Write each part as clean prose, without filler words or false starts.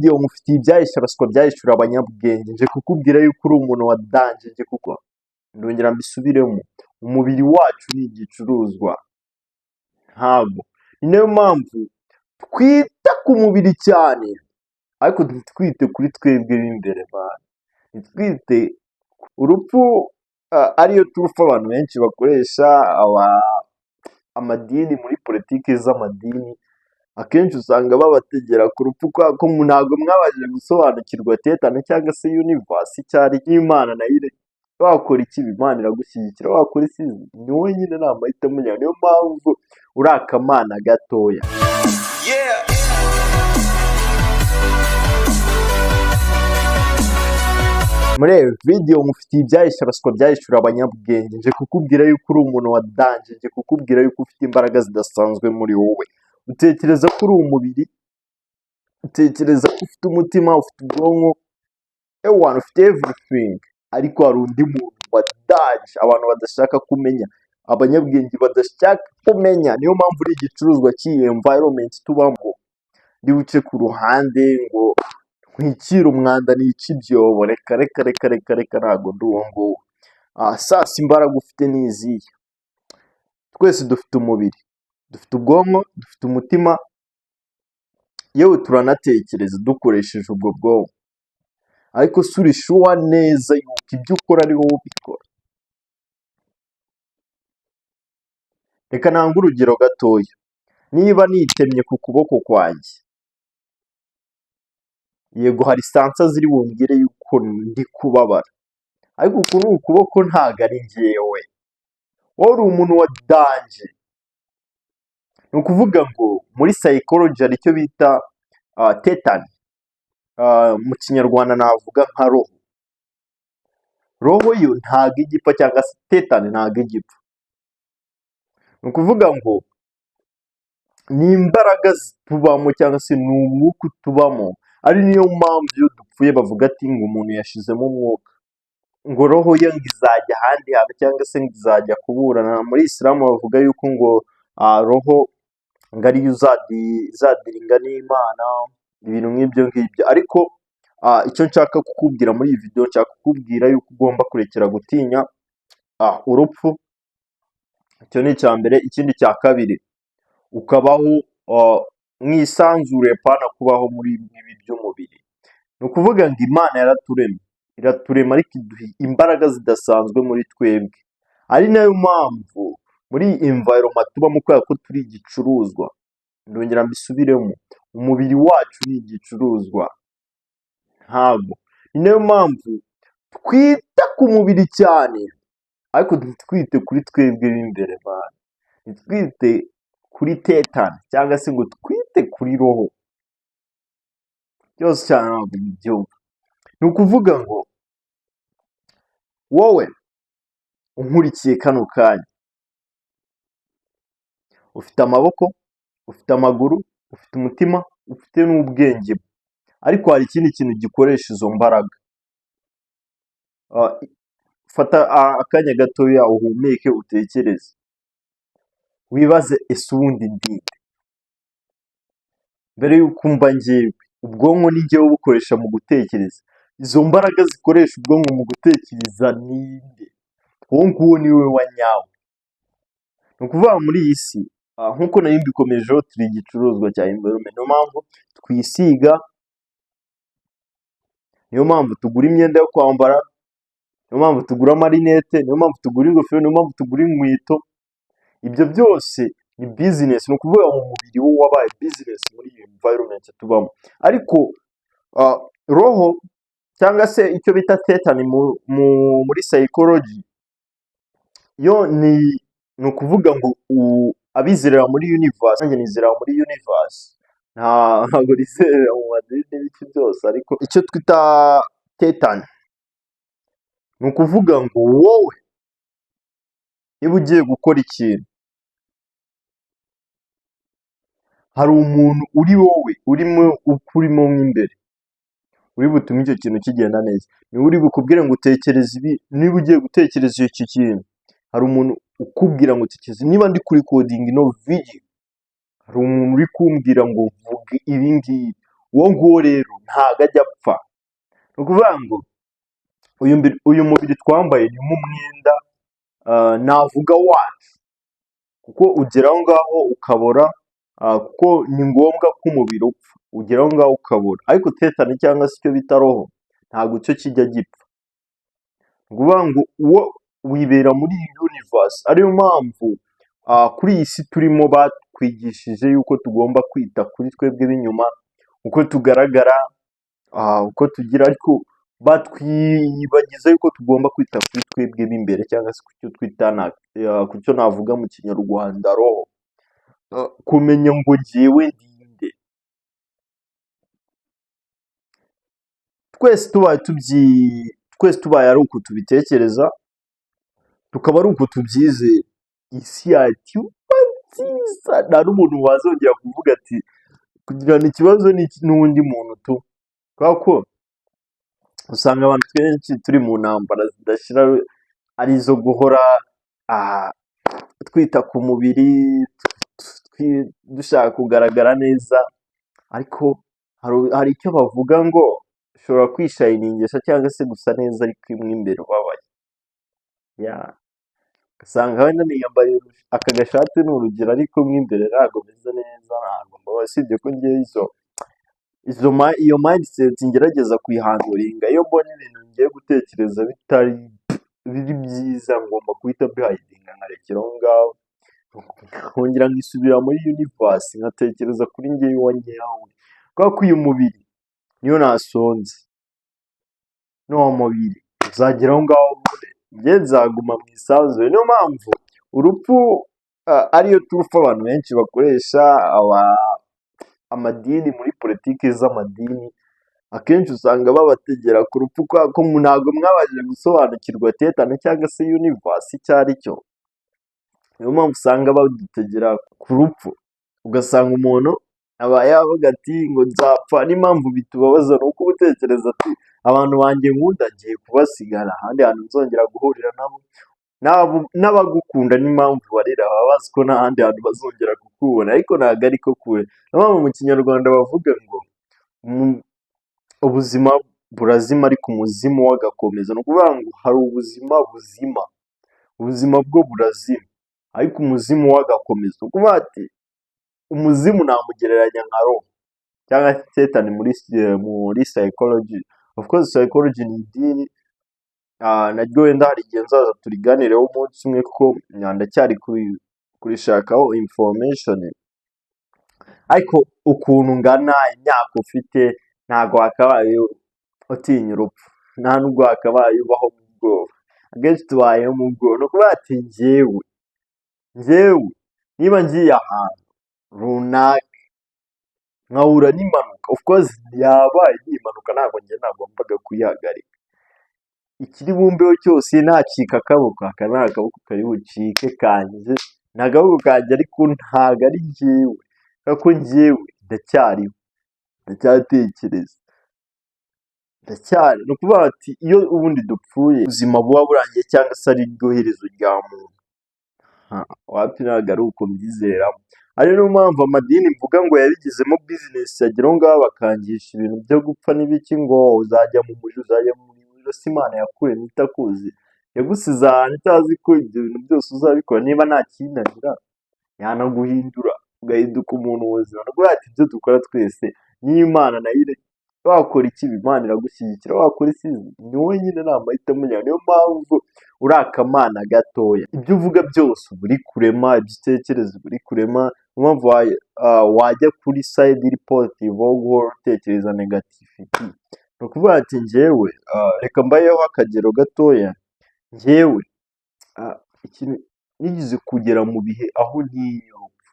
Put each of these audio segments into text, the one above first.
Video mufitiye ibyahishe abaswa byahishura abanyabwenge. Nje kukubwira yuko uri umuntu wa danger. Nje kuko ndongera mbisubiremo, umubiri wacu ni igicuruzwa, ntabwo ni nayo mpamvu twita ku mubiri cyane ariko ntitwite kuri twebwe b'imbere bana, ntitwite urupfu ariyo turufu abantu benshi bakoresha amadini muri politiki z'amadini. Akenshi usanga babategera ku rupfu kubera ko ntabwo mwabashije gusobanukirwa tetani cyangwa se universe icyo ari. Imana nayo wakora ikibi, Imana iragushyigikira, wakora isizi ni wowe nyine, ni amahitamo yawe. Niyo mpamvu uri akamana gatoya. Muri iyi video mufitiye ibyahishe abaswa byahishura abanyabwenge. Nje kukubwira yuko uri umuntu wa danger. Nje kukubwira yuko ufite imbaraga zidasanzwe muri wowe. Utekereza ko uri umubiri, utekereza ko ufite umutima, ufite ubwonko, ewana ufite everything, ariko hari undi muntu wa danger abantu badashaka kumenya, abanyabwenge badashaka kumenya. Niyo mpamvu uri igicuruzwa cy'iyi environment tubamo. Ndi buce ku ruhande ngo ntwikire umwanda nica ibyobo? Reka reka reka reka reka, ntabwo ndi uwo nguwo. Sasa imbaraga ufite ni izihe? Twese dufite umubiri, dufite ubwonko, dufite umutima, yewe turanatekereza dukoresheje ubwo bwonko. Ariko se uri sure neza yuko ibyo ukora ari wowe ubikora? Reka ntange urugero gatoya. Niba nitemye ku kuboko kwanjye, yego hari sensor ziri bumbwire yuko ndi kubabara, ariko uku ni ukuboko, ntabwo ari njyewe. Wowe uri umuntu wa danger. Ni ukuvuga ngo muri psychology hari icyo bita tetani. Mu Kinyarwanda navuga nka roho. Roho yo ntabwo ijya ipfa, cyangwa se tetani ntabwo ijya ipfa. Ni ukuvuga ngo ni imbaraga zitubamo cyangwa se ni umwuka utubamo, ari niyo mpamvu iyo dupfuye bavuga ati ngo umuntu yashizemo umwuka, ngo roho ye ngo izajya ahandi hantu cyangwa se ngo izajya kuburana. Muri Isilamu bavuga yuko ngo roho ngo ariyo izadealinga n'Imana, ibintu nk'ibyo ngibyo. Ariko icyo nshaka kukubwira muri iyi video, nshaka kukubwira yuko ugomba kurekera gutinya urupfu. Icyo ni icya mbere. Ikindi cya kabiri, ukabaho mu isanzure, pana kubaho muri ibi by'umubiri. Ni ukuvuga ngo Imana yaraturemye, iraturema, ariko iduha imbaraga zidasanzwe muri twebwe, ari nayo mpamvu muri iyi environment tubamo, kubera ko turi igicuruzwa. Ndongera mbisubiremo, umubiri wacu ni igicuruzwa, ntabwo ni nayo mpamvu twita ku mubiri cyane ariko ntitwite kuri twebwe b'imbere bana, ntitwite kuri tetani cyangwa se ngo twite kuri roho. Byose cyane ntabwo mubyumva. Ni ukuvuga ngo wowe unkurikiye kano kanya, ufite amaboko, ufite amaguru, ufite umutima, ufite n'ubwenge, ariko hari ikindi kintu gikoresha izo mbaraga. Fata akanya gatoya uhumeke, utekereze, wibaze: ese ubundi ndinde? Mbere y'uko umva njyewe, ubwonko ni njyewe ubukoresha mu gutekereza. Izo mbaraga zikoresha ubwonko mu gutekereza ninde? Uwo nguwo ni we wa nyawe. Ni ukuvuga muri iyi si, nk'uko nari mbikomejeho, turi igicuruzwa cya environment. Niyo mpamvu twisiga, niyo mpamvu tugura imyenda yo kwambara, niyo mpamvu tugura amarinete, niyo mpamvu tugura ingofero, niyo mpamvu tugura inkweto. Ibyo byose ni business. Ni ukuvuga ngo umubiri wo wabaye business muri iyi environment tubamo. Ariko roho cyangwa se icyo bita tetani muri psychology yo ni ukuvuga ngo abizerera muri universe, nanjye nizera muri universe, ntabwo nizerera mu madini n'ibiki byose, ariko icyo twita tetani ni ukuvuga ngo wowe niba ugiye gukora ikintu, hari umuntu uri wowe urimo ukurimo mo imbere uri butume icyo kintu kigenda neza. Niwe uri bukubwire ngo utekereze ibi. Niba ugiye gutekereza icyo kintu, hari umuntu ukubwira ngo tekereza. Niba ndi kurecordinga ino video, hari umuntu uri kumbwira ngo vuga ibi ngibi. Uwo nguwo rero ntabwo ajya apfa. Ni ukuvuga ngo uyu mubiri twambaye ni nk'umwenda, navuga wacu, kuko ugera aho ngaho ukabora, kuko ni ngombwa ko umubiri upfa, ugera aho ngaho ukabora, ariko tetani cyangwa se icyo bita roho ntabwo cyo kijya gipfa. Ni ukuvuga ngo uwo wibera muri iyi universe, ariyo mpamvu kuri iyi si turimo batwigishije yuko tugomba kwita kuri twebwe b'inyuma, uko tugaragara, uko tugira, ariko batwibagiza yuko tugomba kwita kuri twebwe b'imbere cyangwa se ku cyo twita, ku cyo navuga mu Kinyarwanda roho. Kumenya ngo njyewe ndi nde. Twese tubaye ari uku tubitekereza, tukaba ari uku tubyizera, isi yacu iba nziza, nta n'umuntu wazongera kuvuga ati kugirana ikibazo n'undi muntu tu, kubera ko usanga abantu benshi turi mu ntambara zidashira, ari izo guhora twita ku mubiri, dushaka kugaragara neza, ariko hari icyo bavuga ngo ushobora kwishayiningisha cyangwa se gusa neza ariko mo imbere ubabaye. Ugasanga wenda niyambariye aka gashati ni urugero, ariko mo imbere ntabwo meze neza, ntabwo mbabaye, usibye ko njyewe iyo mindset ngerageza kuyihandlinga, iyo mbonye ibintu ngiye gutekereza bitari biri byiza, ngomba guhita mbihidinga nkarekera aho ngaho, nkongera nkisubira muri universe, nkatekereza kuri njyewe wa nyawe, kubera ko uyu mubiri niyo nasonza, n'uwo mubiri uzagera aho ngaho mbure, njye nzaguma mu isanzure. Niyo mpamvu urupfu ariyo turufu abantu benshi bakoresha, amadini muri politiki z'amadini, akenshi usanga babategera ku rupfu, kubera ko ntabwo mwabashije gusobanukirwa tetani cyangwa se universe icyo ari cyo. Niyo mpamvu usanga badutegera ku rupfu, ugasanga umuntu aba yavuga ati ngo nzapfa. N'impamvu bitubabaza ni uko uba utekereza ati abantu banjye nkunda ngiye kubasigara, ahandi hantu nzongera guhurira nabo, n'abagukunda n'impamvu barira baba bazi ko nta handi hantu bazongera kukubona, ariko ntabwo ariko kure. Niyo mpamvu mu Kinyarwanda bavuga ngo ubuzima burazima ariko umuzimu wo agakomeza. Ni ukuvuga ngo hari ubuzima buzima, ubuzima bwo burazima ariko umuzimu wo agakomeza. Ni ukuvuga ati umuzimu namugereranya nka roho cyangwa se setani muri psychology. Of course psychology ni idini, naryo wenda hari igihe nzaza turiganireho umunsi umwe, kuko ndacyari kurishakaho information. Ariko ukuntu ngana, imyaka ufite, ntabwo wakabaye utinya urupfu, nta nubwo wakabaye ubaho mu bwoba. Akenshi tubayeho mu bwoba. Ni ukuvuga ati njyewe niba ngiye ahantu runaka nkahura n'impanuka, of course yabaye impanuka, ntabwo njye nagombaga kuyihagarika, ikiri bumbeho cyose, nacika akaboko, aka ni akaboko kari bucike kanjye, ni akaboko kanjye ariko ntabwo ari njyewe, kubera ko njyewe ndacyariho, ndacyatekereza, ndacyari. Ni ukuvuga ati iyo ubundi dupfuye ubuzima buba burangiye cyangwa se ari ryo herezo rya muntu, wapi, ntabwo ari uko mbyizeramo. Ari niyo mpamvu amadini mvuga ngo yabigizemo business, agera aho ngaho bakangisha ibintu byo gupfa n'ibiki, ngo uzajya mu muriro, uzajya mu muriro. Se Imana yakuremye itakuzi, yagusize ahantu itazi ko ibyo bintu byose uzabikora? Niba nta kinanira yanaguhindura ugahinduka umuntu muzima. Ni ukuvuga ati ibyo dukora twese n'Imana nayo, wakora ikibi Imana iragushyigikira, wakora icyiza ni wowe nyine, ni amahitamo yawe. Niyo mpamvu uri akamana gatoya, ibyo uvuga byose uba uri kurema, ibyo utekereza uba uri kurema. Niyo mpamvu wajya kuri side iri positive aho guhora utekereza negativity. Ni ukuvuga ati njyewe, reka mbayeho akagero gatoya, njyewe ikintu nigeze kugera mu bihe aho ntinya urupfu,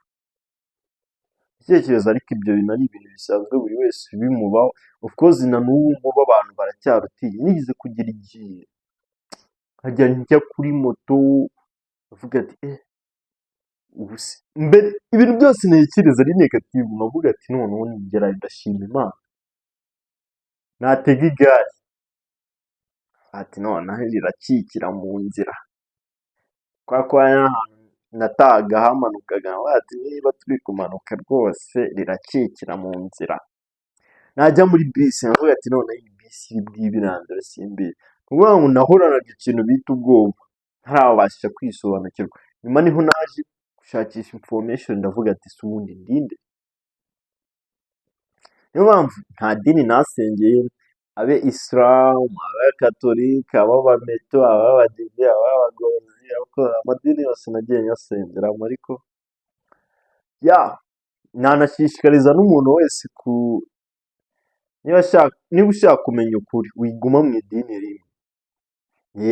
ndatekereza, ariko ibyo bintu ari ibintu bisanzwe buri wese bimubaho. Of course na n'ubu ngubu abantu baracyarutinya. Nigeze kugira igihe nkajya njya kuri moto nkavuga ati ubu se mbere ibintu byose ntekereza ari negative, nkavuga ati noneho nigera ndashima Imana. Natega igare ati noneho riracikira mu nzira, kubera ko hari n'ahantu natahaga hamanukaga, nkavuga ati niba turi kumanuka rwose riracikira mu nzira. Najya muri bisi nkavuga ati: "None iyi bisi iri bwibirandure simbizi." Ni ukuvuga ngo nahoranaga ikintu bita ubwoba, ntarabasha kwisobanukirwa. Nyuma niho naje gushakisha information, ndavuga ati: "Se ubundi ndinde?" Niyo mpamvu nta dini nasengeye, abe Isilamu, abe Katolika, abe Abameto, abe Abadive, abe Abagorozi, amadini yose nagiye nyasengeramo. Ariko ya nanashishikariza n'umuntu wese ku niba ushaka kumenya ukuri, wiguma mu idini rimwe.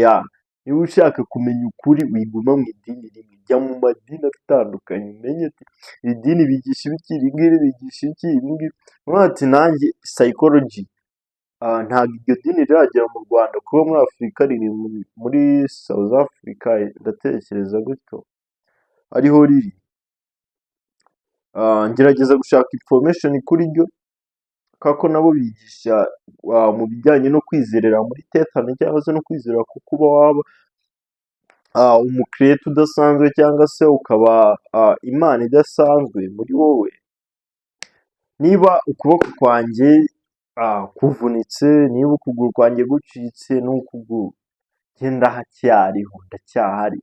Ya, niba ushaka kumenya ukuri, wiguma mu idini rimwe, jya mu madini atandukanye, umenye ati: "Iri dini bigisha ibiki, iri ngiri bigisha iki, ibi ngibi." Uvuga ati: "Nanjye psychology." Ntabwo iryo dini riragera mu Rwanda, kuko muri Afurika riri muri South Africa, ndatekereza gutyo ariho riri. Ngerageza gushaka information kuri ryo, kubera ko nabo bigisha mu bijyanye no kwizerera muri thetan, cyangwa se no kwizera ku kuba waba umukirete udasanzwe, cyangwa se ukaba Imana idasanzwe muri wowe. Niba ukuboko kwanjye kuvunitse, niba ukuguru kwanjye gucitse n'ukuguru, njye ndacyariho, ndacyahari.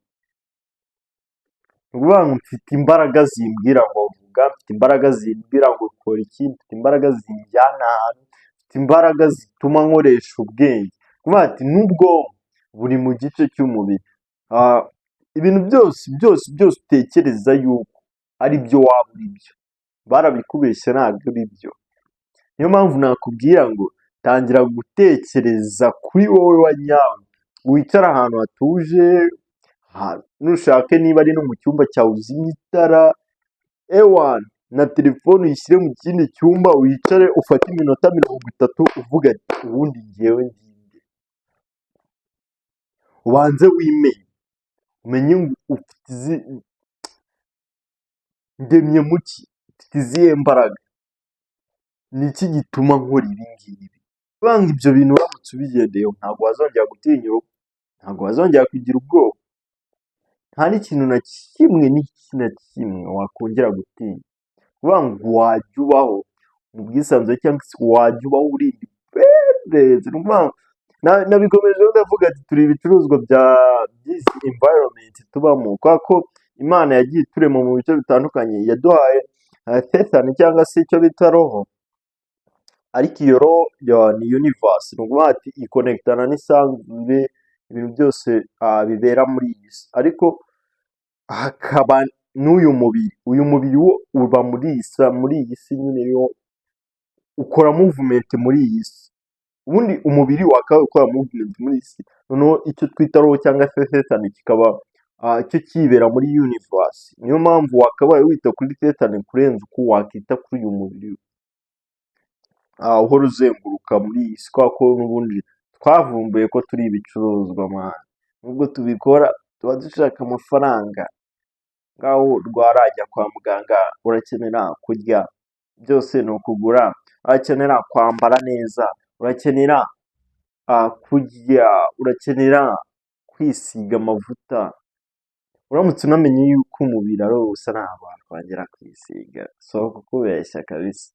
Ni ukuvuga ngo mfite imbaraga zimbwira ngo vuga, mfite imbaraga zimbwira ngo kora iki, mfite imbaraga zinjyana ahantu, mfite imbaraga zituma nkoresha ubwenge. Ni ukuvuga ati n'ubwonko buri mu gice cy'umubiri. Ibintu byose byose byose utekereza yuko ari byo waba uri byo, barabikubeshye, ntabwo ari byo. Niyo mpamvu nakubwira ngo tangira gutekereza kuri wowe wa nyawe, wicare ahantu hatuje, nushake niba ari no mu cyumba cyawe uzimye itara, ewana na telefone uyishyire mu kindi cyumba, wicare ufate iminota 30 uvuga ati: "Ubundi njyewe ndinde?" Ubanze wimenye, umenye ngo ufite izi ndemye mu ki, mfite izihe mbaraga, ni iki gituma nkora ibi ngibi? Kubanga ibyo bintu, uramutse ubigendeyeho, ntabwo wazongera gutinya urupfu, ntabwo wazongera kugira ubwoba, nta n'ikintu na kimwe n'iki na kimwe wakongera gutinya. Kuvuga ngo wajya ubaho mu bwisanzure, cyangwa se wajya ubaho uri independent. Ni ukuvuga ngo nabikomejeho ndavuga ati turi ibicuruzwa bya by'izi environment tubamo, kubera ko Imana yagiye iturema mu bice bitandukanye, yaduhaye thetan cyangwa se icyo bita roho, ariko iyo roho ni universe, ni ukuvuga ati ikonekitana n'isanzure, ibintu byose bibera muri iyi si. Ariko hakaba n'uyu mubiri, uyu mubiri wo uba muri iyi si nyine, yo ukora movement muri iyi si. Ubundi umubiri wakabaye ukora movement muri iyi si, noneho icyo twita roho cyangwa se thetan kikaba cyo kibera muri universe. Niyo mpamvu wakabaye wita kuri thetan kurenza uko wakita kuri uyu mubiri uhora uzenguruka muri iyi si, kubera ko n'ubundi twavumbuye ko turi ibicuruzwa man. Nubwo tubikora tuba dushaka amafaranga, ngaho urwara jya kwa muganga, urakenera kurya, byose ni ukugura, urakenera kwambara neza, urakenera kurya, urakenera kwisiga amavuta. Uramutse unamenye yuko umubiri ari ubusa, ntabwo wakongera kwisiga, si ukukubeshya kabisa.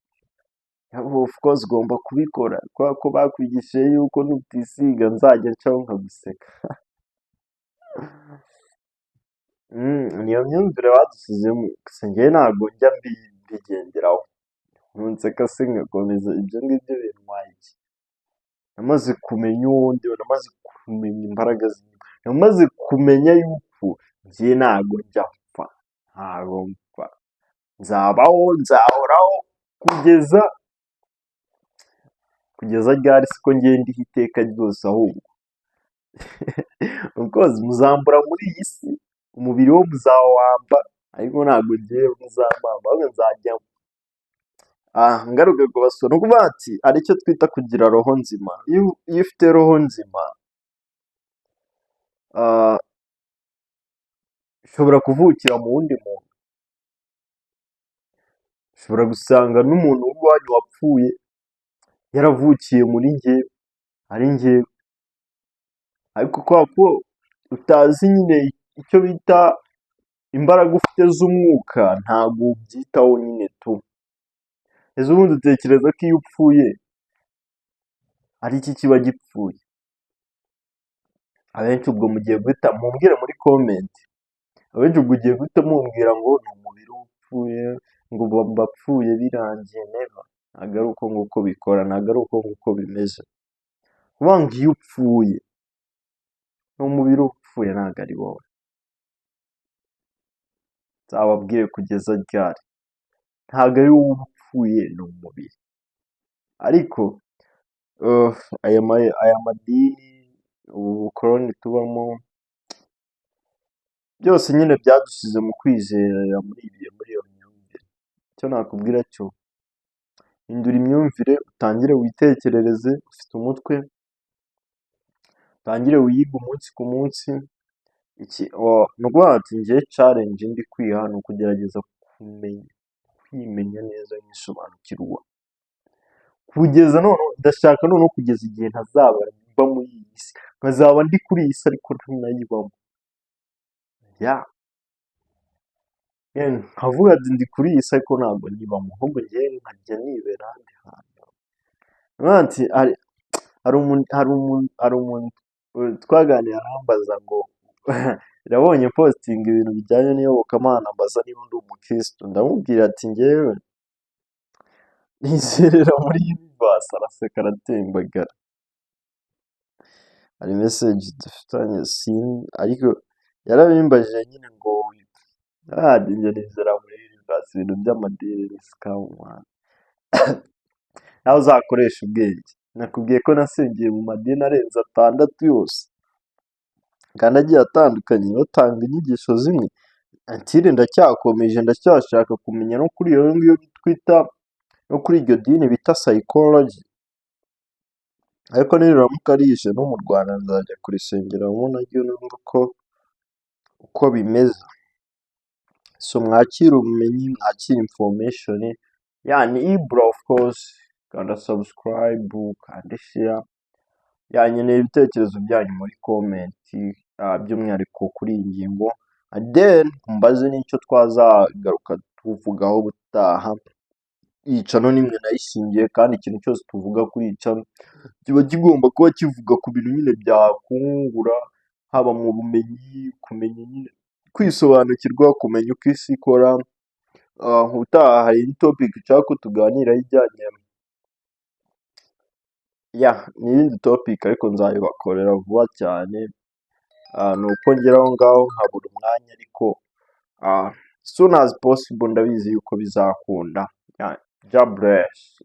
Of course ugomba kubikora, kubera ko bakwigishije yuko nutisiga nzajya ncaho nkaguseka. Niyo myumvire badushyizemo, gusa njyewe ntabwo njya mbigenderaho. Nunseka se ngakomeza, ibyo ngibyo bintwaye iki? Namaze kumenya uwo ndiwe, namaze kumenya imbaraga z'iwe, namaze kumenya yuko njye ntago njya mpfa, ntago mpfa, nzabaho, nzahoraho kugeza ryari se ko njye ndiho iteka ryose ahubwo? Of course muzambura muri iyi si, umubiri wo muzawamba, ariko ntabwo njyewe muzampamba, ahubwo nzajya ngaruka kubasura. Ni ukuvuga ati hari icyo twita kugira roho nzima. Iyo ufite roho nzima, ushobora kuvukira mu wundi muntu, ushobora gusanga n'umuntu w'iwanyu wapfuye yaravukiye muri njye, ari njyewe, ariko kubera ko utazi nyine icyo bita imbaraga ufite z'umwuka, ntabwo ubyitaho nyine tu. Ese ubundi utekereza ko iyo upfuye ari iki kiba gipfuye? Abenshi ubwo mugiye guhita mumbwire muri comment. Abenshi ubwo ugiye guhita mumbwira ngo ni umubiri uba upfuye, ngo bapfuye birangiye. Never, ntabwo ari uko nguko bikora, ntabwo ari uko nguko bimeze. Kuvuga ngo iyo upfuye ni umubiri uba upfuye, ntabwo ari wowe. Nzababwire kugeza ryari? Ntabwo ari wowe uba upfuye, ni umubiri. Ariko aya madini, ubu bukoroni tubamo, byose nyine byadusize mu kwizerera muri iyo myumvire. Icyo nakubwira cyo, hindura imyumvire, utangire witekerereze. Ufite umutwe, utangire wiyige umunsi ku munsi. Iki ni ukuvuga ati njye challenge ndi kwiha ni ukugerageza kumenya kwimenya neza, nkisobanukirwa, kugeza noneho ndashaka noneho kugeza igihe ntazaba mba muri iyi si, nkazaba ndi kuri iyi si ariko ntanayibamo. Ya, nkavuga ati ndi kuri iyi si ariko ntabwo nyibamo, ahubwo njyewe nkajya nibera ahandi hantu. Nkavuga ati hari umuntu twaganiriye arambaza ngo yabonye postinga ibintu bijyanye n'iyobokamana, ambaza niba ndi umukristo. Ndamubwira ati njyewe nizerera muri universe. Araseka, aratembagara. Hari message dufitanye sin, ariko yarabimbajije nyine ngo ah, njye nizera muri universe, ibintu by'amadini ni scam man. Nawe uzakoresha ubwenge. Nakubwiye ko nasengeye mu madini arenze atandatu yose kandi agiye atandukanye, batanga inyigisho zimwe. Antire ndacyakomeje, ndacyashaka kumenya no kuri iyo ngiyo twita, no kuri iryo dini bita psychology. Ariko niriramuka rije no mu Rwanda, nzajya kurisengeramo naryo numve uko bimeze. So mwakire ubumenyi, mwakire information. Ya, ni Ibra of course. Kanda subscribe, kanda share. Ya, nkeneye ibitekerezo byanyu muri comment, by'umwihariko kuri iyi ngingo, and then mbaze n'icyo twazagaruka tuvugaho ubutaha. Iyi channel nimwe nayishingiye, kandi ikintu cyose tuvuga kuri iyi channel kiba kigomba kuba kivuga ku bintu nyine byakungura, haba mu bumenyi, kumenya nyine kwisobanukirwa, kumenya uko isi ikora. Ubutaha hari indi topic nshaka ko tuganiraho ijyanye, ya, ni iyindi topic ariko nzayibakorera vuba cyane. Ni uko ngera aho ngaho nkabura umwanya, ariko soon as possible ndabizi yuko bizakunda. Yeah, God bless.